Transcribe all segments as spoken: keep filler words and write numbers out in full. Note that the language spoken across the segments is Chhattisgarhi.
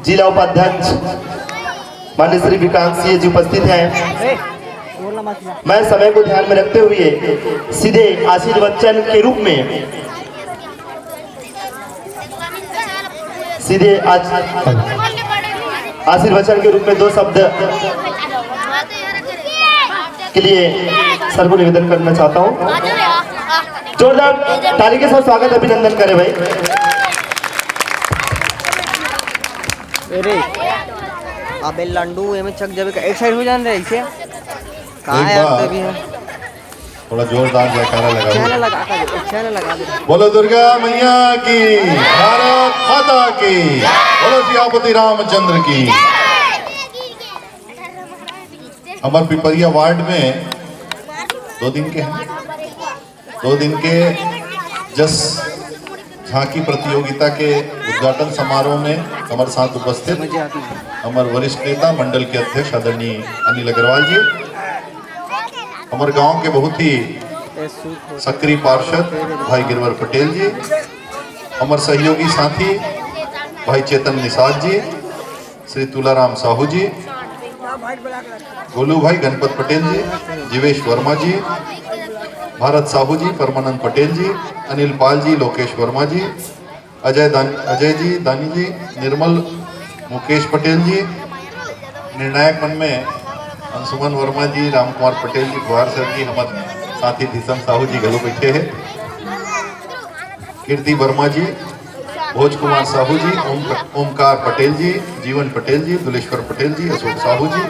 जिला उपाध्यक्ष माननीय श्री विकास सिंह जी उपस्थित हैं। मैं समय को ध्यान में रखते हुए सीधे आशीर्वचन के रूप में, सीधे आज आशीर्वचन के रूप में दो शब्द के लिए सर को निवेदन करना चाहता हूँ। जोरदार ताली के साथ स्वागत, अभिनंदन करें भाई। अरे, अबे लंडू, एमे चक जबे का एक साइड हो जान रहे इसे। कहाँ एक है आप बार तभी है? थोड़ा जोरदार जयकारा लगा दो। चैनल लगा दो, चैनल लगा दो। बोलो दुर्गा मैया की, भारत माता की, बोलो सियापति रामचंद्र की। हमार पिपरिया वार्ड में दो दिन के हैं, दो दिन के जस झांकी प्रतियोगिता के उद्घाटन समारोह में हमारे साथ उपस्थित हमारे वरिष्ठ नेता, मंडल के अध्यक्ष आदरणीय अनिल अग्रवाल जी, हमारे गांव के बहुत ही सक्रिय पार्षद भाई गिरवर पटेल जी, हमारे सहयोगी साथी भाई चेतन निषाद जी, श्री तुलाराम साहू जी, गोलू भाई गणपत पटेल जी, जीवेश वर्मा जी, भारत साहू जी, परमानंद पटेल जी, अनिल पाल जी, लोकेश वर्मा जी, अजय दान-, अजय जी, दानी जी, निर्मल, मुकेश पटेल जी, निर्णायक मन में अंशुमन वर्मा जी, राम कुमार पटेल जी, कुमार सर जी, हमारे साथी भीषम साहू जी घलो बैठे हैं, कीर्ति वर्मा जी, भोज कुमार साहू जी, ओम-, ओमकार पटेल जी, जीवन पटेल जी, दुलेश्वर पटेल जी, अशोक साहू जी,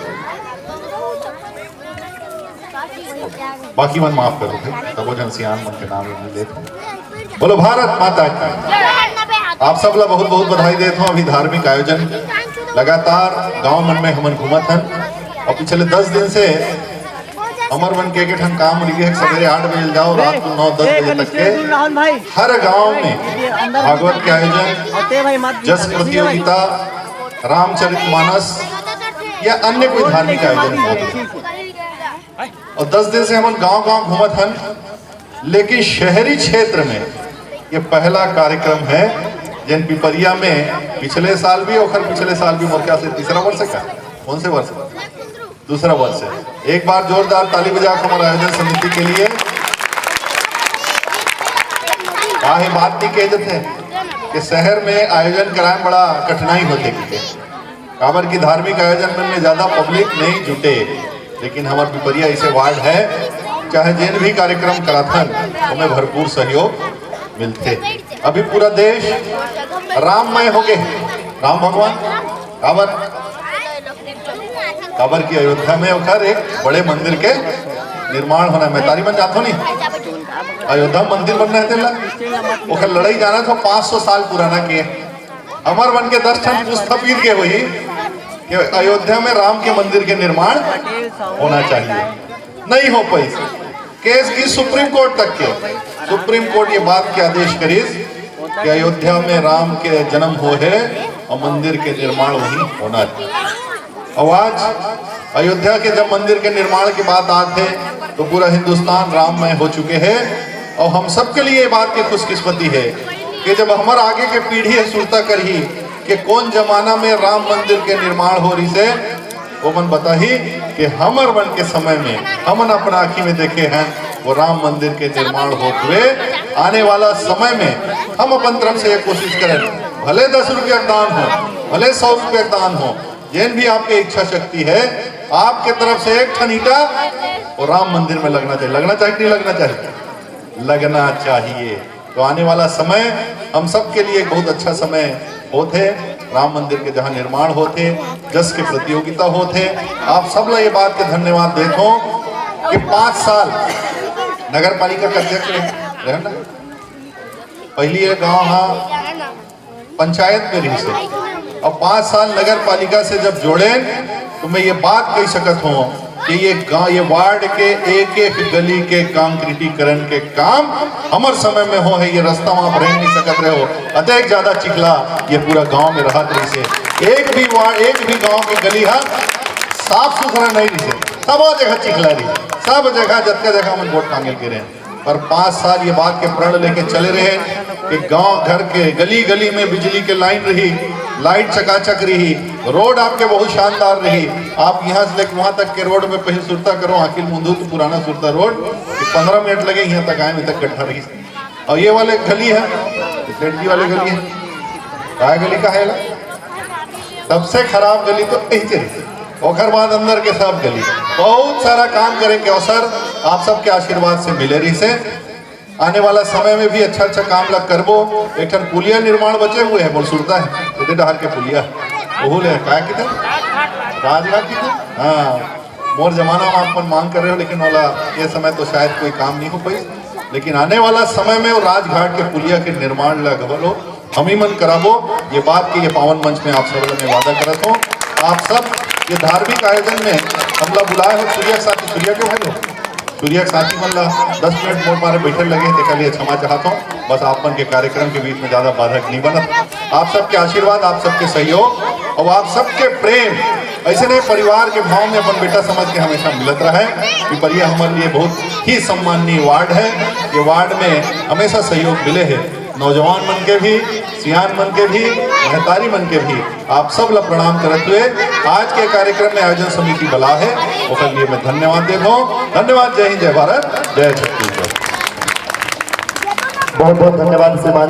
बाकी मन माफ करो भाई, तबो झन सियान मन के नाम नहीं लेत हूँ। बोलो भारत माता की। आप सब ला बहुत बहुत बधाई देत हूँ। अभी धार्मिक आयोजन लगातार गांव मन में हमन घूमत हन और पिछले दस दिन से हमर मन के एक ठन काम रिगे है, सवेरे आठ बजे जाओ, रात को नौ दस बजे तक के हर गांव में भागवत के आयोजन, जस प्रतियोगिता, रामचरितमानस या अन्य कोई धार्मिक आयोजन होत हे। और दस दिन से हमन गांव-गांव घूमत हन, लेकिन शहरी क्षेत्र में ये पहला कार्यक्रम है, जेन पिपरिया में पिछले साल भी, ओखर पिछले साल भी, मोर ख्याल से तीसरा वर्ष का, कौन से वर्ष? दूसरा वर्ष है। एक बार जोरदार ताली बजा के हमारे आयोजन समिति के लिए। का हे बात नहीं कह देते कि शहर में आयोजन कराए बड़ा कठिनाई होते कि काबर कि धार्मिक आयोजन मन में ज्यादा पब्लिक नहीं जुटे, लेकिन हमार पिपरिया ऐसे वार्ड है, चाहे जेन भी कार्यक्रम कराथन, ओमे भरपूर सहयोग मिलथे। अभी पूरा देश राममय हो गए, राम भगवान, काबर, काबर कि अयोध्या में ओकर एक बड़े मंदिर के निर्माण होना है। मैं तारी मन जाथो नहीं, अयोध्या मंदिर बनना है तेला, ओकर लड़ाई जाना था पाँच सौ साल पुराना के। हमर मन के दस ठन पुस्तक पीर के होही कि अयोध्या में राम के मंदिर के निर्माण होना चाहिए, नहीं हो पाइस। केस गिस सुप्रीम कोर्ट तक के। सुप्रीम कोर्ट ये बात के आदेश करिस कि अयोध्या में राम के जन्म हो है और मंदिर के निर्माण वहीं होना है। और आज अयोध्या के जब मंदिर के निर्माण की बात आत है तो पूरा हिंदुस्तान राममय हो चुके हैं। और हम सबके लिए ये बात की खुशकिस्मती है कि जब हमर आगे के पीढ़ी है सुरता करही कि कौन जमाना में राम मंदिर के निर्माण हो रही से, वो मन बताही कि हमर मन के समय में हमन अपना आँखी में देखे हैं वो राम मंदिर के निर्माण होत हुए। आने वाला समय में हम अपन तरफ से ये कोशिश करें, भले दस रुपया दान हो, भले सौ रुपया दान हो, जेन भी आपके इच्छा शक्ति है, आपके तरफ से एक ठन ईंटा वो राम मंदिर में लगना चाहिए। लगना चाहिए कि नहीं लगना चाहिए? लगना चाहिए। तो आने वाला समय हम सबके लिए एक बहुत अच्छा समय होत हे। राम मंदिर के जहाँ निर्माण होत हे, जस के प्रतियोगिता होत हे, आप सब ला ये बात के धन्यवाद देत हो कि पाँच साल नगर पालिका के अध्यक्ष रहे, रहे ना, पहली ये गांव हा पंचायत में रहिस हे। अब पाँच साल नगर पालिका से जब जोड़े तो मैं ये बात कह सकत हूँ कि ये गांव, ये वार्ड के एक एक गली के कंक्रीटीकरण के काम हमर समय में हो हे। ये रास्ता वहाँ आप रेंग नहीं सकत रहे हो, अतेक ज्यादा चिखला ये पूरा गांव में रहत रहिस हे। एक भी वार्ड, एक भी गांव के गली हा साफ सुथरा नहीं रहिस हे, सब जगह चिखला रही, सब जगह जतका जगह हमन वोट मांगे के रहे। पर पाँच साल ये बात के प्रण लेके चले रहे कि गांव घर के गली गली में बिजली के लाइन रही, लाइट चकाचक रही, रोड आपके बहुत शानदार रही। आप यहाँ से लेके वहां तक के रोड में पहले सुरता करो, आखिर मुंदू तो पुराना सुरता रोड, पंद्रह मिनट लगे यहाँ तक आए में, तक गड्ढा रही। और ये वाले गली है, लड़की वाले गली है, काय गली का है ला? सबसे खराब गली तो यही रही, ओकर बाद अंदर के सब गली। बहुत सारा काम करे के अवसर आप सबके आशीर्वाद से मिले रही से। आने वाला समय में भी अच्छा अच्छा काम ला करबो। एक ठन पुलिया निर्माण बचे हुए है, बोल सुरता है, सीधे डहार के पुलिया, ओहू ले काय किते, राजघाट किते, हाँ। मोर जमाना में आप मन मांग कर रहे हो, लेकिन वाला ये समय तो शायद कोई काम नहीं हो पाई। लेकिन आने वाला समय में वो राजघाट के पुलिया के निर्माण ला घलो हम ही मन कराबो। ये बात के ये पावन मंच में आप सब लोग में वादा करत हो। आप सब ये धार्मिक आयोजन में हमला बुलाए हो, सूर्या के साथी, सूर्या के भाई हो, सूर्या के साथी मन ला दस मिनट मोर मारे बैठल लगे, तेकर लिए क्षमा चाहत हो। बस आप मन के कार्यक्रम के बीच में ज्यादा बाधक नहीं बनत। आप सबके आशीर्वाद, आप सबके सहयोग और आप सबके प्रेम, ऐसे नहीं परिवार के भाव में अपन बेटा समझ के हमेशा मिलत रहे। पिपरिया हमारे लिए बहुत ही सम्माननीय वार्ड है। ये वार्ड में हमेशा सहयोग मिले है, नौजवान मन के भी, सियान मन के भी, महतारी मन के भी। आप सब ला प्रणाम करत हुए आज के कार्यक्रम में आयोजन समिति बला है, ओकर लिए मैं धन्यवाद देत हूँ। धन्यवाद। जय हिंद, जय भारत, जय छत्तीसगढ़। बहुत बहुत धन्यवाद श्रीमान।